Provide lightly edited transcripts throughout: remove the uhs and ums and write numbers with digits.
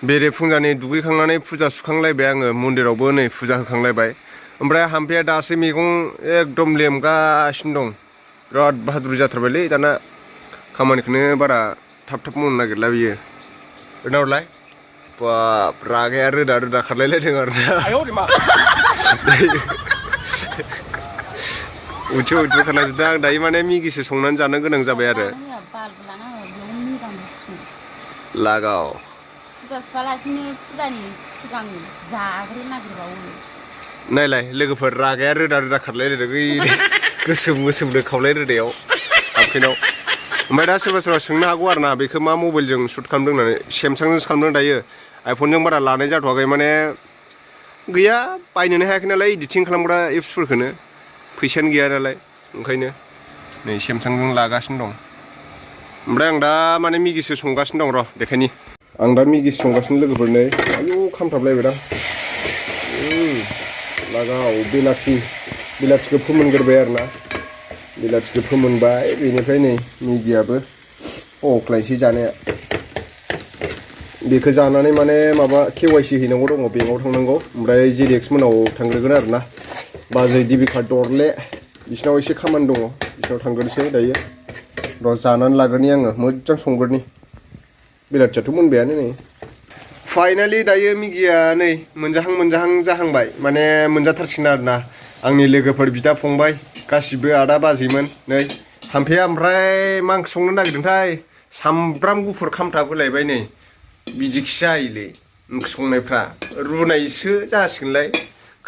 बेरे फुंजानि दुगैखांनानै फुजा सुखांलायबाय आङो मन्दिरावबो नै फुजा होखांलायबाय ओमफ्राय हाम्फेया दासो मैगं एकदम लेमगासिनो दं बिराद बाहादुरि जाथारबायलै दाना खामानिखौनो बारा थाब मावनो नागिरला बियो हरलाय बाब रागाया रोदा रोदा खारलायलायदों आरो ना उथिउ उथिउ खारलायजोबदों आं दायो माने मिगिसो संनानै जानो गोनां जाबाय आरो लागाव फुजा सुवालासिनो फुजानि सिगां जाग्रो नागिरबावो नायलाय लोगोफोर रागाया रोदा रोदा खारलायलायदों गोसोम गोसोमनो खावलाय रोदायाव हाबफेनाव ओमफ्राय दा सोरबा सोरबा सोंनो हागौ आरो ना बेखौ मा मबाइलजों शुट खालामदों होननानै सेमसांजों खालामदों दायो आइफनजों बारा लानाय जाथ'वाखै माने गैया बायनोनो हायाखै नालाय इडिटिं खालामग्रा एप्सफोरखौनो फैसायानो गैया नालाय ओंखायनो नै सेमसांजों लागासिनो दं ओमफ्राय आं दा माने मिगिसो संगासिनो दं र' देखायनि आं दा मिगिसो संगासिनो लोगोफोर नै आयौ खामथाबलायबायदां लागाव बिलाथिखौ फोमोनग्रोबाय आरो ना बिलाथिखौ फोमोनबाय बेनिफ्राय नै मिगियाबो अख्लायसै जानाया बेखौ जानानै माने माबा KYC हैनांगौ दङ बेंकआव थांनांगौ ओमफ्राय जेरेक्स मोनाव थांग्रोगोन आरो ना बाजै दिबिका दरले बिसिनाव एसे खामानि दङ बिसिनाव थांग्रोनोसै दायो र' जानानै लाग्रोनि आङो मोजां संग्रोनि बिलाथियाथ' मोनबायानो नै फाइनालि दायो मिगिया नै मोनजाहां जाहांबाय माने मोनजाथारसिगोन आरो ना आंनि लोगोफोर बिदा फंबाय गासिबो आदा बाजैमोन नै हाम्फेया ओमफ्राय मा ओंख्रि संनो नागिरदोंथाय सामब्राम गुफुर खामथाब होलायबाय नै बिदिखि जायोलै ओंख्रि संनायफ्रा रुनायसो जासिगोनलाय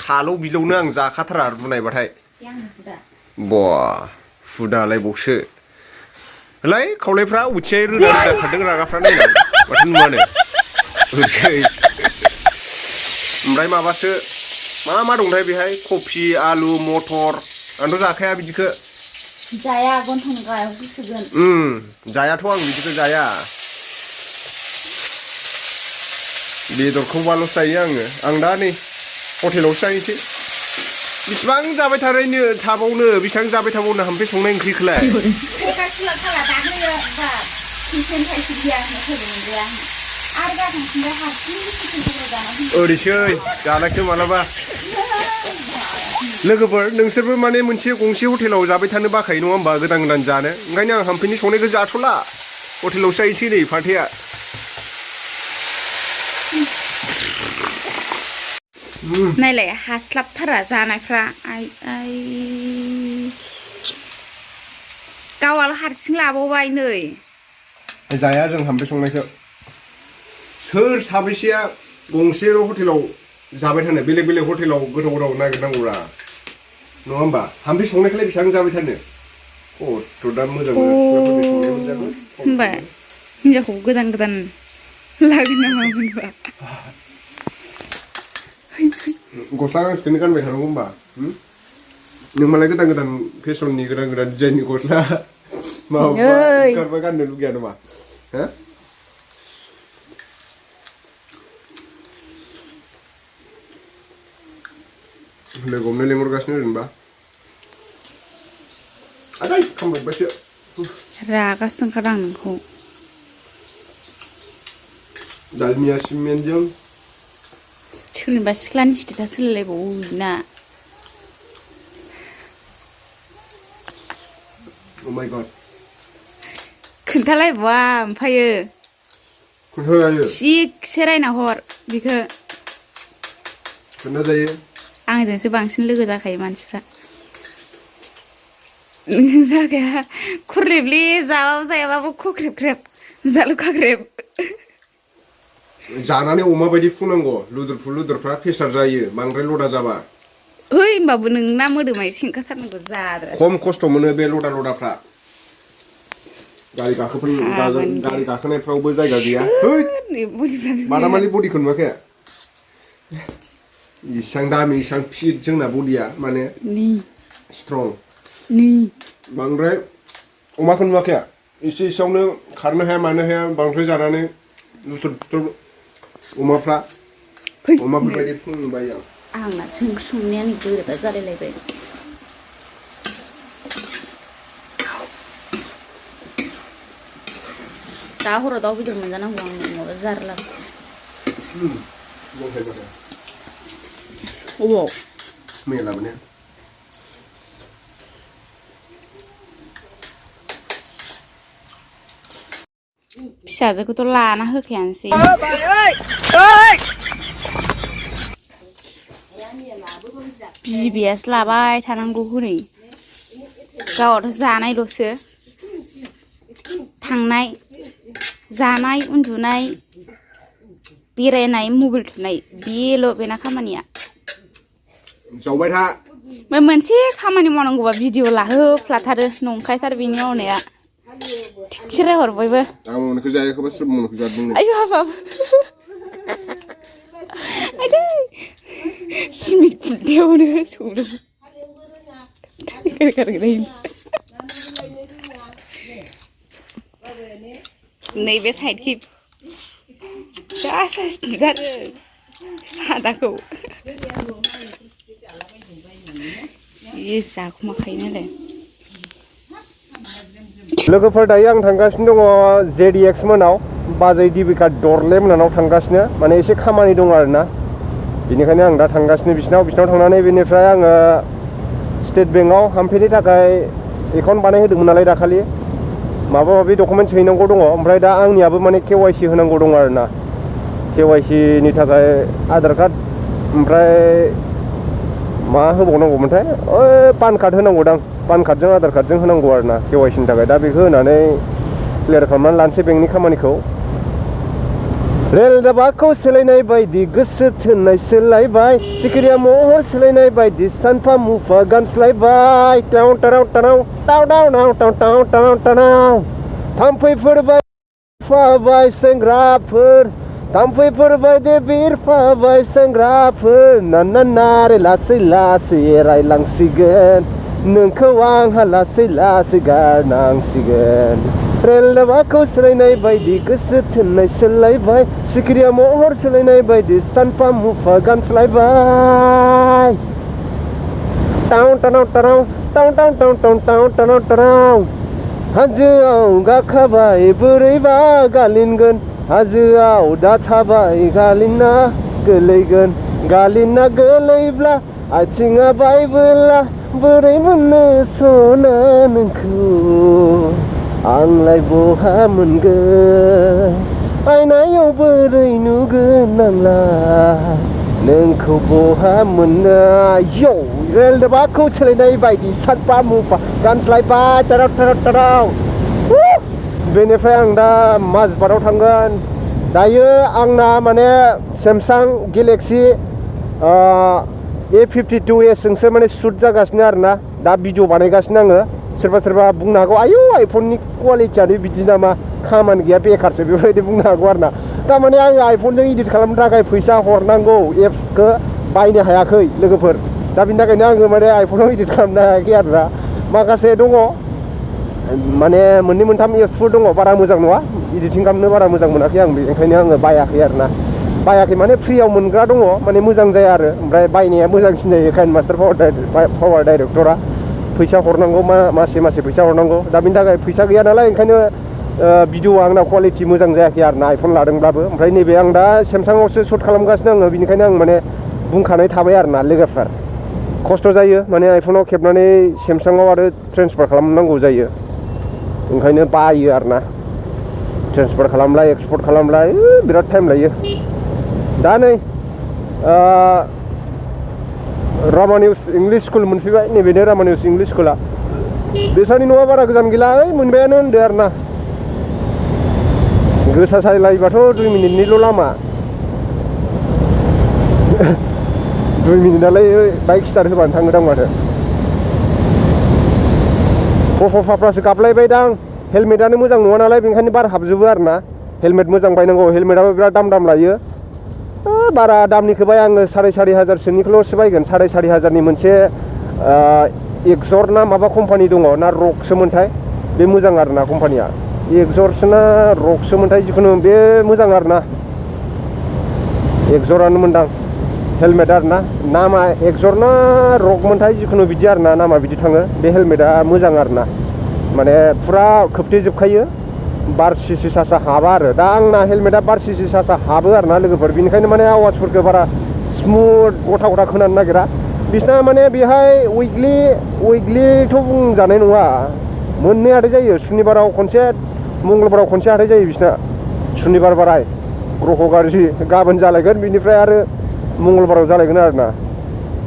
खालौ बिलौनो आं जाखाथारा रुनायबाथाय बा हुदालायबावसो होलाय खावलायफ्रा उथियाय रोदा रोदा खारदों रागाफ्रा नायनां माथो नुवानो ओमफ्राय माबासो मा दंथाय बेहाय कफि आलु मटर आंथ' जाखाया बिदिखो जाया गन्थं गाहायावसो सोगोन जायाथ' आं बिदिखौ जाया बेदरखौबाल'सो जायो आं दा नै हटेलावसो जाहैसै बिसिबां जाबाय थाबावनो बेसेबां जाबाय थाबावनो हाम्फे संनाय ओंख्रिखौलाय ओरैसै जानायखौ मालाबा लोगोफोर नोंसोरबो माने मोनसे गंसे हटेलाव जाबाय थानो बाखायो नङा होमबा गोदान जानो ओंखायनो आं हाम्फेनि संनायखौ जाथ'ला हटेलावसो जाहैसै नै फाथैया नायलाय हास्लाबथारा जानायफ्रा गावाल हारसिं लाबावबाय नै जाया जों हाम्फे संनायखौ सोर साबैसेया गंसेल' हटेलाव जाबाय थानो बेलेग हटेलाव गोथाव नागिरनांगौरा नङा होमबा हाम्फे संनायखौलाय बेसेबां जाबाय थानो थ' दा मोजां सिख्लाफोरनि संनाय मोनजागोन होमबा हिनजावखौ गोदान लागोन नामा मोनबा गस्ला गांसेखौनो गानबाय थानांगौ होमबा नों मालाय गोदान फेसननि गोदान डिजाइननि गस्ला माबा ओंखारबा गाननो लुगैया नामा हो लोगोआवनो लेंहरगासिनो ओरैनोबा आदै खामबावबायसो रागासो ओंखारदों आं नोंखौ दालमिया सिमेन्टजों सोरनिबा सिख्लानि स्टेटास होलायलायबावो ना Oh my god खोन्थालायबावा ओमफ्रायो खोन्थाजायो थिगसे रायना हर बेखौ खोन्थाजायो आंजोंसो बांसिन लोगो जाखायो मानसिफ्रा नोंजों जाखाया खुरलेबले जाबाबो जायाबाबो खख्रेब जालु खाख्रेब जानानै अमा बायदि फुंनांगौ लुदुरफ्रा प्रेसार जायो बांद्राय लदा जाबा है होमबाबो नोंना मोदोमा एसे ओंखारथारनांगौ जाद्रा खम खस्थ' मोनो बे लदाफ्रा गारि गाखोनायफ्रावबो जायगा गैया बादामालि बडिखौ नुवाखै इसां दामि इसां फिट जोंना बडिया माने स्ट्रं बांद्राय अमाखौ नुवाखै एसेयावनो खारनो हाया मानो हाया बांद्राय जानानै लुथुर अमाफोरबायदि फुंबाय आंना संनायानो गोरोबा जालायलायबाय दा हराव दाउ बेदर मोनजानांगौ आं नङाबा जारला Buông thầy vào đây. Ủa. Mẹ làm nè. फिसाजोखौथ' लाना होखायानोसै बिबैयासो लाबाय थानांगौ हनै गावहाथ' जानायल'सो थांनाय जानाय उन्दुनाय बेरायनाय मबाइल थुनाय बेल' बेना खामानिया जावबाय था ओमफ्राय मोनसे खामानि मावनांगौबा भिडिअ लाहोफ्लाथारो नंखायथार बेनि मावनाया थिखिरा हरबायबो आं मावनायखौ जायाखैबा सोर मावनायखौ जादों आयु हाबाब आयदै सिमिट फुलथायावनो सौदों नैबे साइडखै जा साइज नुथारो आदाखौ जि जाखुमाखायो नालाय लोगोफोर दायो आं थांगासिनो दङ JDX मोनाव बाजै दिबिका दरले मोनाव थांगासिनो माने एसे खामानि दं आरोना बेनिखायनो आं दा थांगासिनो बिसिनाव थांनानै बेनिफ्राय आङो स्टेट बेंकआव हामफेनि थाखाय एकाउन्ट बानायहोदोंमोन नालाय दाखालि माबा माबि डकुमेन्ट्स हैनांगौ दङ ओमफ्राय दा आंनियाबो माने KYC होनांगौ दङ आरोना KYC नि थाखाय आधार कार्ड ओमफ्राय मा होबावनांगौमोनथाय पान कार्ड होनांगौदां पान कार्डजों आधार कार्डजों होनांगौ आरोना KYC नि थाखाय दा बेखौ होनानै क्लियार खालामनानै लानोसै बेंकनि खामानिखौ रेल दाबाखौ सोलायनाय बायदि गोसो थोनाय सोलायबाय सिखिरिया महर सोलायनाय बायदि सानफा मुफा गानस्लायबाय टाव टाव टाव टाव टाव टाव टाव टाव टाव थाम्फैफोर बिरफाबाय सेंग्राफोर थाम्फैफोर बायदि बिरफाबाय सेंग्राफोर ना ना ना रे लासै लासै रायलांसिगोन नोंखौ आंहा लासै लासै गारनांसिगोन रेल दाबाखौ सोलायनाय बायदि गोसो थोनाय सोलायबाय सिखिरिया महर सोलायनाय बायदि सानफा मुफा गानस्लायबाय टाव टाव टाव टाव टाव टाव टाव टाव टाव टाव हाजोआव गाखोबाय बोरैबा गालिनगोन हाजोआव दा थाबाय गालिना गोलैगोन गालिना गोलैब्ला आथिङा बायबोला बोरै मोननो सना नोंखौ आंलाय बहा मोनगोन आयनायाव बोरै नुगोन आंलाय नोंखौ बहा मोननो यौ रेल दाबाखौ सोलायनाय बायदि सानफा मुफा गानस्लायबाय टाराव टाराव टाराव बेनिफ्राय आं दा माजबाटाव थांगोन दायो आंना माने सेमसां गेलेक्सि A52s जोंसो माने शुट जागासिनो आरोना दा भिडिअ बानायगासिनो आङो सोरबा बुंनो हागौ आयौ आइफननि क्वालिटियानो बिदि नामा खामानि गैया बेकारसो बेबायदि बुंनो हागौ आरोना थारमाने आङो आइफनजों एडिट खालामनो थाखाय फैसा हरनांगौ एप्सखौ बायनो हायाखै लोगोफोर दा बिनि थाखायनो आङो माने आइफनाव एडिट खालामनो हायाखै आरोना माखासे दङ माने मोननै मोनथाम एप्सफोर दङ बारा मोजां नङा एडिटिं खालामनो बारा मोजां मोनाखै आं बेनिखायनो आङो बायाखै आरोना बायाखै माने फ्रियाव मोनग्रा दङ माने मोजां जाया आरो ओमफ्राय बायनाया मोजांसिन जायो काइन मास्टार पावार डाइरेक्टरा फैसा हरनांगौ मासे फैसा हरनांगौ दा बिनि थाखाय फैसा गैया नालाय ओंखायनो भिडिअआ आंना क्वालिटि मोजां जायाखै आरोना आइफन लादोंब्लाबो ओमफ्राय नैबे आं दा सेमसांआवसो शुट खालामगासिनो आङो बिनिखायनो आं माने बुंखानाय थाबाय आरोना लोगोफोर खस्थ' जायो माने आइफनाव खेबनानै सेमसांआव आरो ट्रेन्सफार खालामनांगौ जायो ओंखायनो बायो आरोना ट्रेन्सफार खालामलाय एक्सपर्ट खालामलाय बिराद टाइम लायो दा नै रामानिउस इंलिश स्कुल मोनफैबाय नैबेनो रामानिउस इंलिश स्कुला बेसानि न'आ बारा गोजान गैला मोनबायानो होनदो आरोना गोसा सालायबाथ' 2 मिनिटनिल' लामा 2 मिनिटआलाय बाइक स्टार्ट होबानो थाङोदां माथो फाफ्रासो गाबलायबायदां हेलमेटानो मोजां नङा नालाय बेनिखायनो बार हाबजोबो आरोना हेलमेट मोजां बायनांगौ हेलमेटाबो बिराद दाम लायो बारा दामनिखौ बाय आङो 4,500सोनिखौल'सो बायगोन 4,500नि मोनसे एक्जर ना माबा कम्पानि दङ ना रकसो मोनथाय बे मोजां आरोना कम्पानिया एक्जरसो ना रकसो मोनथाय जिखुनु बे मोजां आरोना एक्जरानो मोनदां हेलमेट आरोना नामा एक्जर ना रक मोनथाय जिखुनु बिदि आरोना नामा बिदि थाङो बे हेलमेटा मोजां आरोना माने फुरा खोबथेजोबखायो बार सिसि सासा हाबा आरो दा आंना हेलमेटा बार सिसि सासा हाबो आरो ना लोगोफोर बेनिखायनो माने आवाजफोरखौ बारा स्मुथ गथा गथा खोनानो नागिरा बिसना माने बेहाय उइकलिथ' बुंजानाय नङा मोननै हाथाय जायो सुनिबाराव खनसे मंगलबाराव खनसे हाथाय जायो बिसना सुनिबार बाराय ग्रह गाज्रि गाबोन जालायगोन बिनिफ्राय आरो मंगलबाराव जालायगोन आरो ना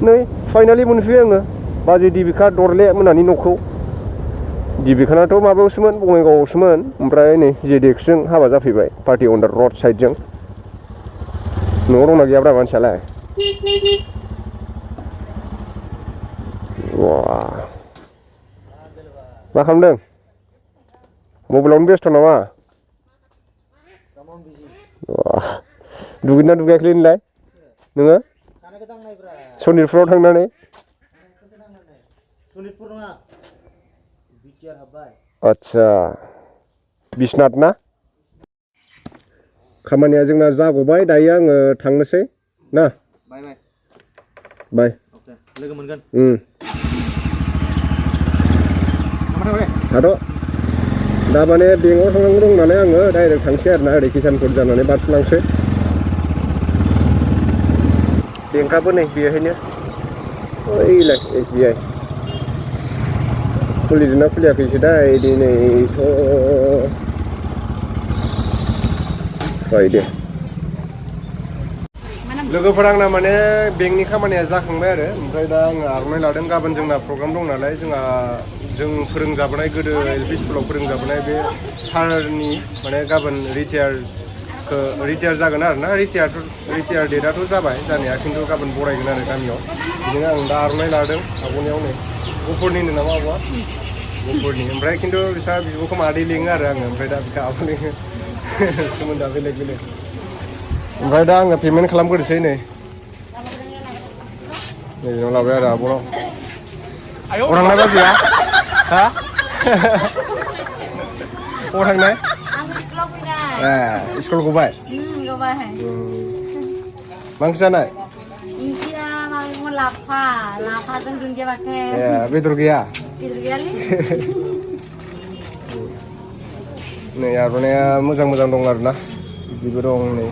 नै फाइनालि मोनफैबाय आङो बाजै देबिका दरले मोनानि न'खौ देबिकानाथ' माबायावसोमोन बङाइगावआवसोमोन ओमफ्राय नै जेडेक्सजों हाबा जाफैबाय पार्टि अन दा रड साइडजों न'आव दंना गैयाब्रा मानसियालाय मा खालामदों मबाइलावनो बेस्थ' नामा दुगैना दुगैयाखैलै नोंलाय नोङो सनितपुराव थांनानै आच्छा बिश्वनाथ ना खामानिया जोंना जागबाय दायो आङो थांनोसै ना बाय लोगो मोनगोन थाथ' दा माने बेंकआव थांनांगौ दं नालाय आङो डाइरेक्ट थांसै आरो ना ओरै किसानपुर जानानै बारस'लांसै बेंकआबो नै बेहायनो ओइलाय SBI खुलिदोंना खुलियाखैसो दा दिनैथ' फ्राइडे लोगोफोर आंना माने बेंकनि खामानिया जाखांबाय आरो ओमफ्राय दा आङो आर'नाइ लादों गाबोन जोंना प्रग्राम दं नालाय जों फोरोंजाबोनाय गोदो LP स्कुलाव फोरोंजाबोनाय बे सारनि माने गाबोन रिटायार जागोन आरो ना रिटायार डेटआथ' जाबाय जानाया खिन्थु गाबोन बरायगोन आरो गामियाव बिदिनो आं दा आर'नाइ लादों आब'नियाव नै गफुरनिनो नामा आब'आ गफुरनि ओमफ्राय खिन्थु बिसा बिब'खौ मादै लिङो आरो आङो ओमफ्राय दा बिखौ आब' लिङो सोमोन्दोआ बेलेग ओमफ्राय दा आङो पेमेन्ट खालामग्रोसै नै नैजों लाबाय आरो आब'नाव अरांनाय बाजैया हा बहा थांनाय स्कुल गबाय मा ओंख्रि जानाय लाफाजों दुन्दिया बाथोन बेदर गैया नै आर'नाइया मोजां दं आरो ना बिदिबो दं नै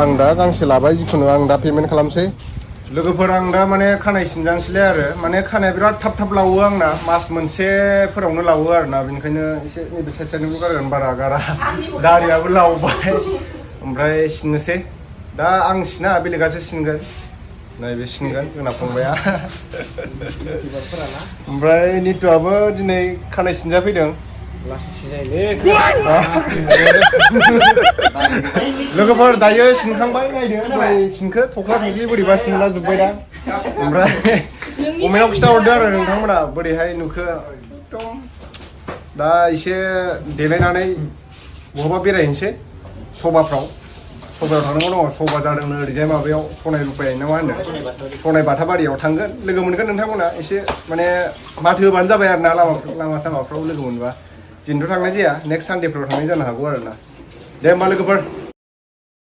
आं दा गांसे लाबाय जिखुनु आं दा पेमेन्ट खालामसै लोगोफोर आं दा माने खानाय सिनजांसैलाय आरो माने खानाया बिराद थाब लावो आंना मास मोनसेफोरावनो लावो आरो ना बेनिखायनो एसे नैबे साइडनिखौ गारगोन बारा गारा दारियाबो लावबाय ओमफ्राय सिननोसै दा आं सिना बेलेगासो सिनगोन नैबे सिनगोन जोंना फंबाया ओमफ्राय नितुआबो दिनै खानाय सिनजाफैदों लोगोफोर दायो सिनखांबाय नायदो सिनखो थख्ला थख्लि बोरैबा सिनला जोब्बाय दा ओमफ्राय कमेन्टआव खिथाहरदो आरो नोंथांमोना बोरैहाय नुखो दा एसे देलायनानै बहाबा बेरायहैनोसै सभाफ्राव थांनांगौ दङ सभा जादोंनो ओरैजाय माबायाव सनाय रुपाय ना मा होनो सनाय बाथाबारियाव थांगोन लोगो मोनगोन नोंथांमोना एसे माने माथो होबानो जाबाय आरो ना लामा सामाफ्राव लोगो मोनबा दिनैथ' थांनाय जाया नेक्स्ट सानडेफ्राव थांनाय जानो हागौ आरो ना दे होमबा लोगोफोर